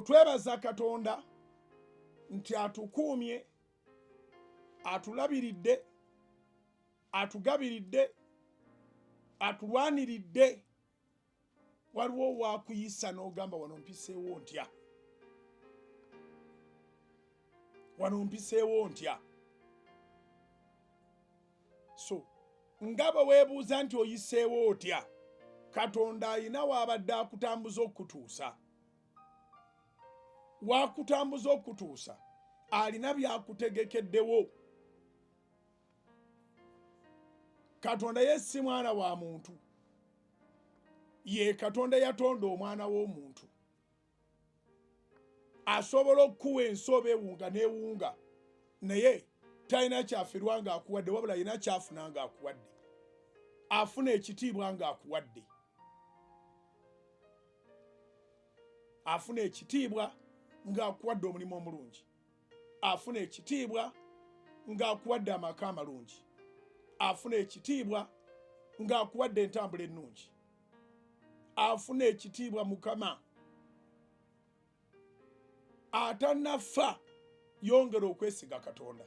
Twebaza Katonda nti atukuumye, atulabiridde, atugabiridde, atulwaniridde. Waliwo wakuyisa n'ogamba wano mpiseewo ntya, wano mpiseewo ntya. So nga bwe weebuuza nti oyiseewo otya, Katonda alina waabadde akutambuza okukutuusa, wakutambuza okukutuusa, alina byakutegekeddewo. Katonda ye si mwana wa muntu, ye Katonda yatonda omwana w'omuntu. Asobola okukuwa ensi oba ewunga n'ewunga, naye talina kyafirwa ng'akuwadde, wabula alina kyafuna ng'akuwadde. Afuna ekitiibwa ng'akuwadde, afuna ekitiibwa ng'akuwadde omulimu omulungi, afuna ekitiibwa ng'akuwadde amaka amalungi, afuna ekitiibwa ng'akuwadde entambula ennungi, afuna ekitiibwa. Mukama atanafa, yongera okwesiga Katonda.